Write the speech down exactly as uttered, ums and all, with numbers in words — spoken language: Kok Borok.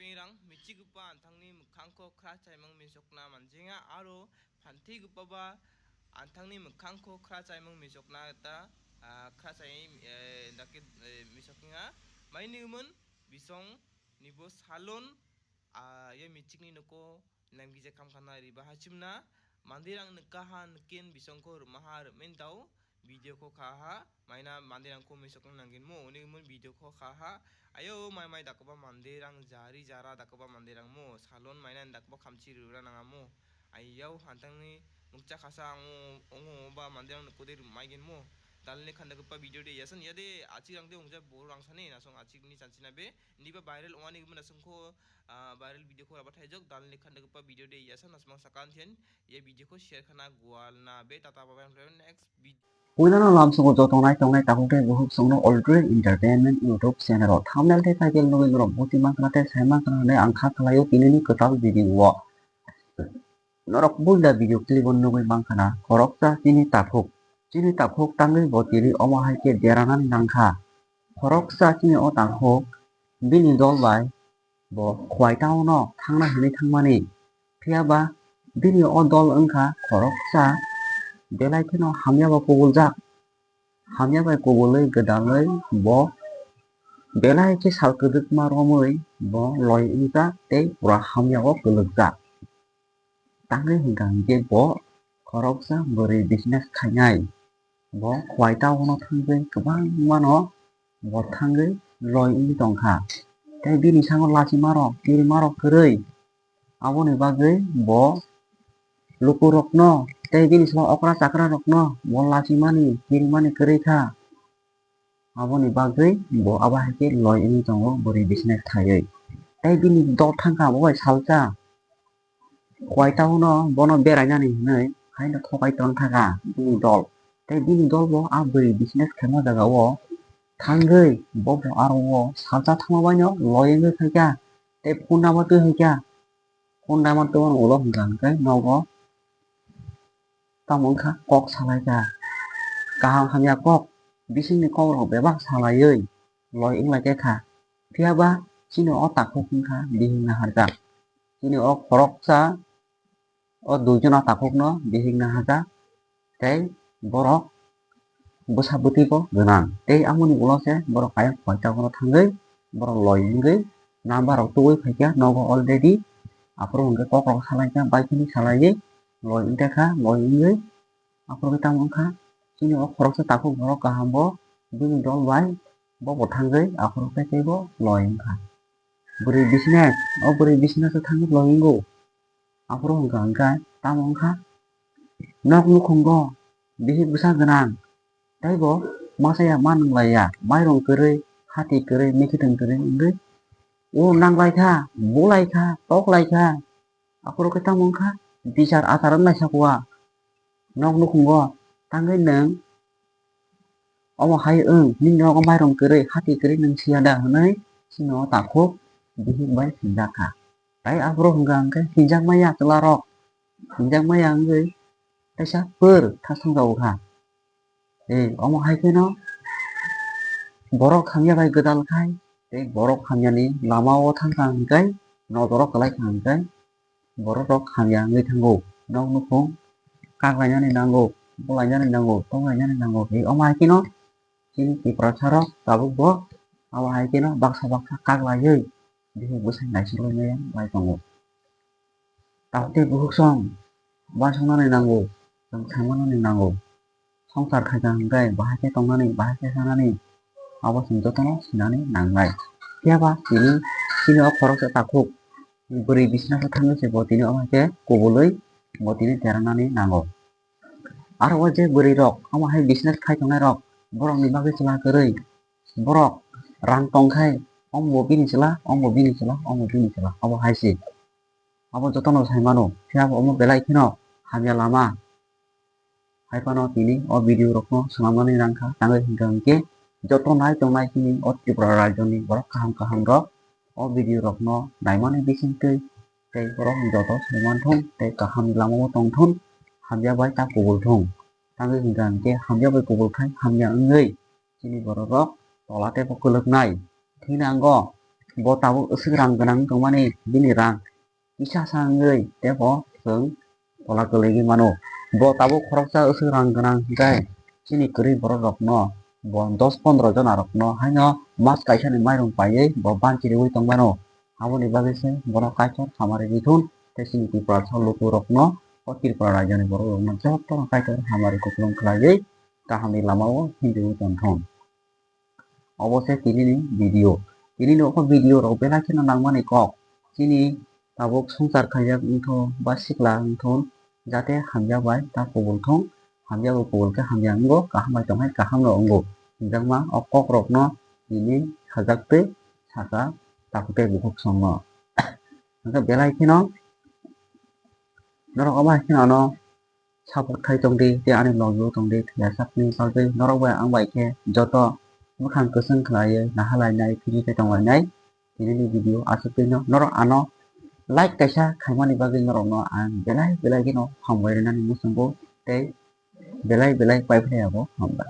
Rang michigwpa anthangni mwkhangko khra chaimung misokna manjinga aro phanthigwpaba anthangni mwkhangko khra chaimung misokna ta, ah, khra chai, eh, dake, eh, misoknga. Maini umon bisong nibo salon, ah, ye michigni noko namgije khamkhana riba hachimna. Mandirang nikaha nikin bisongko rwmaha rwmin tau. Video ko kha ha, maina mandirang ko misok nang nangin mo, oni mo video ko kha ha. Ayo mai mai dakoba mandirang jari jara dakoba mandirang mo, salon maina dakoba khamchi rura nanga mo. Ayau hantang ni mukcha khasa ang ongo ba mandirang ni kodir maigin mo. Dalni khanda gapa video de yasan yade achirang de ongja bor rang sani nasong achik ni chanchina be. Niba viral wani gumna songko, ah, viral video ko raba thaijok dalni khanda gapa video de yasan nasmang sakan thian. Ye video ko share khana gwal na be tata baba next video. Puilano lamsongo joto nai tongnai takhuk tei bukhuk songno Altrui Entertainment YouTube channel o thumbnail tei title nugwi norok buti mankha tei sai mankha hwnwi ang kha khlaio tinini kwtal video o. Norok puila video clip o nugwi mankha na khoroksa chini takhuk. Chini takhuk tangwi bo tiri omo hai khe deranani nangkha. Khoroksa chini o takhuk bini dol bai bo Khwai Town o thangna hinwi thangmani. Phiya ba bini o dol wngkha khoroksa belai kheno hamya bo kubuljak. Hamya bai kubulwi gwdalwi bo belai khe sal kwdwkma romwi bo loi wngjak tei pura hamya o kwlwkjak. Tangwi hwnkha hinkhe bo khoroksa bwrwi business khainai. Bo Khwai Town o thangwi kwbangmano bo thangwi loi wngwi tongkha. Tei bini sango lachimarok, kirimarok kwrwi. Aboni bagwi bo lukurokno tei bini salo okra chakrarokno bo lachimani, kirimani kwrwi kha. Aboni bagwi bo abo hai khe loi wngwi tongo bwrwi business khaiwi. Tei bini dol thangkha abo bai salsa. Khwai Town o bono berainani hinwi haino thokai tongthaka bini dol. Tei bini dol bo a bwrwi business khaima jaga o thangwi bo bo aro o salsa thangma baino loi wngwi phaikha. Tei phone number twi phaikha. Phone number twi ulo hwnkha hwnkhe nogo tamo wngkha kok salaikha. Kaham hamya kok, bisingni kokrok bebak salaiwi loi wnglaikha. Phiya ba chini o takhuk wngkha bihik naharjak. Chini o khoroksa o duijon o takhukno bihik naharjak tei borok bwsa bwtwi bo gwnang. Tei amoni ulo se borok ayang Khwai Town o thangwi borok loi wngwi number rok tubui phaikha nogo already. Aphuru hwnkhe kokrok salaikha, bai philwi salaiwi loi wngkha, loi wngwi aphuru khe tamo wngkha chini o khoroksa takhuk borok kaham bo bini dol bai bo bo thangwi aphuru khe teibo loi wngkha. Bwrwi business, o bwrwi business o thangwi loi wngo. Aphuru hwnkha hwnkhe tamo wngkha nok nukhungo bihik bwsa gwnang tei bo masa ya ma nwnglaiya, mairung kwrwi, hati kwrwi, mikitwng kwrwi wngwi o nanglaikha, bulaikha, toklaikha. Aphuru khe tamo wngkha bichar achar wnglai sakwa. Nok nukhungo tangwi nwng omo hai wng, nini nogo mairung kwrwi, hati kwrwi nwng siya da hwnwi chini o takhuk bihik bai sinjak kha. Tei aphuru hwnkha hwnkhe sinjak maya chwla rok, sinjak maya wngwi teisa pwr thasong jago kha. Tei omo hai kheno borok hamya bai gwdal khai tei borok hamyani lama o thang kha hwnkhe nodoro kwlai kha hwnkhe borok rok hamya wngwi thango. Nok nukhung kak lainani nango, bulainani nango, tong lainani nango. Tei omo hai kheno chini Tiprasa rok tabuk bo abo hai kheno baksa baksa kak laiwi bihik bwsai naisik lai maya bai tongo. Tabuk tei bukhuk song uansuknani nango, chwng saimanani nango. Swngchar khaikha hwnkhe bahai khe tongnani, bahai khe sanani, abo chwng jotono sinani nangnai. Phiya ba tini chini o khoroksa takhuk bwrwi business o thangwi se bo tini omo hai khe kubulwi bo tini deranani nango. Aro o je bwrwi rok omo hai business khai tongnai rok, borok ni bagwi chwla kwrwi, borok rang tong khai omo bo bini chwla, omo bo bini chwla, omo bo bini chwla, obo hai se. Abo jotono sai mano, phiya bo omo belai kheno hamya lama. Hai phano tini o video rokno swnamnani nangkha, tangwi hwnkha hwnkhe joto nai tongnai chini o Tripura rajyoni borok kaham kaham rok o video rokno naimani bisingtwi tei borok joto saimanthung tei kahamni lamao tongthun, hamya bai ta kubulthung. Tangwi hwnkha hwnkhe hamya bai kubul khai hamya wngwi chini borok rok tola teibo kwlwknai. Thwinango Bo tabuk aswk rang gwnang wng tongmani, bini rang kisa sa wngwi teibo chwng tola kwlwigwi mano. Bo tabuk khoroksa aswk rang gwnang hwnkhe chini kwrwi borok rokno, bo dos pondro jona rokno haino mas kaisani mairung paiwi bo banchi riwi tongmano. Aboni bagwi se bono Kaitor hamari rithun tei chini Tiprasa lukurokno, o Tripura rajyoni borok rokno jotono Kaitor hamari kupulung khlaiwi kahamni lamao hindiwi tongthung. Obo se tinini video. Tinini o video rok belai kheno nangmani kok. Chini tabuk swngchar khaijak wngthun ba sikla wngthun, jate hamya bai ta kubul thung, hamya bo kubul khe hamya wngo, kaham bai tongkhe kaham no wngo. Hinjakma o kok rokno tini sajak twi saka takhuk tei bukhuk songno. Hwnkhe belai kheno norok obo hai kheno ano support khai tongdi tei ani logi o tongdi, thwiya sakni bagwi norok bai ang bai khe joto bwkhang kwchwng khlaiwi nahalainai, phiri khe tonglainai. Tinini video aswk twi no norok ano like kaisa khaimani bagwi norokno ang belai belai kheno hambai rwnani muchungo tei belai belai paiphlai abo hambai.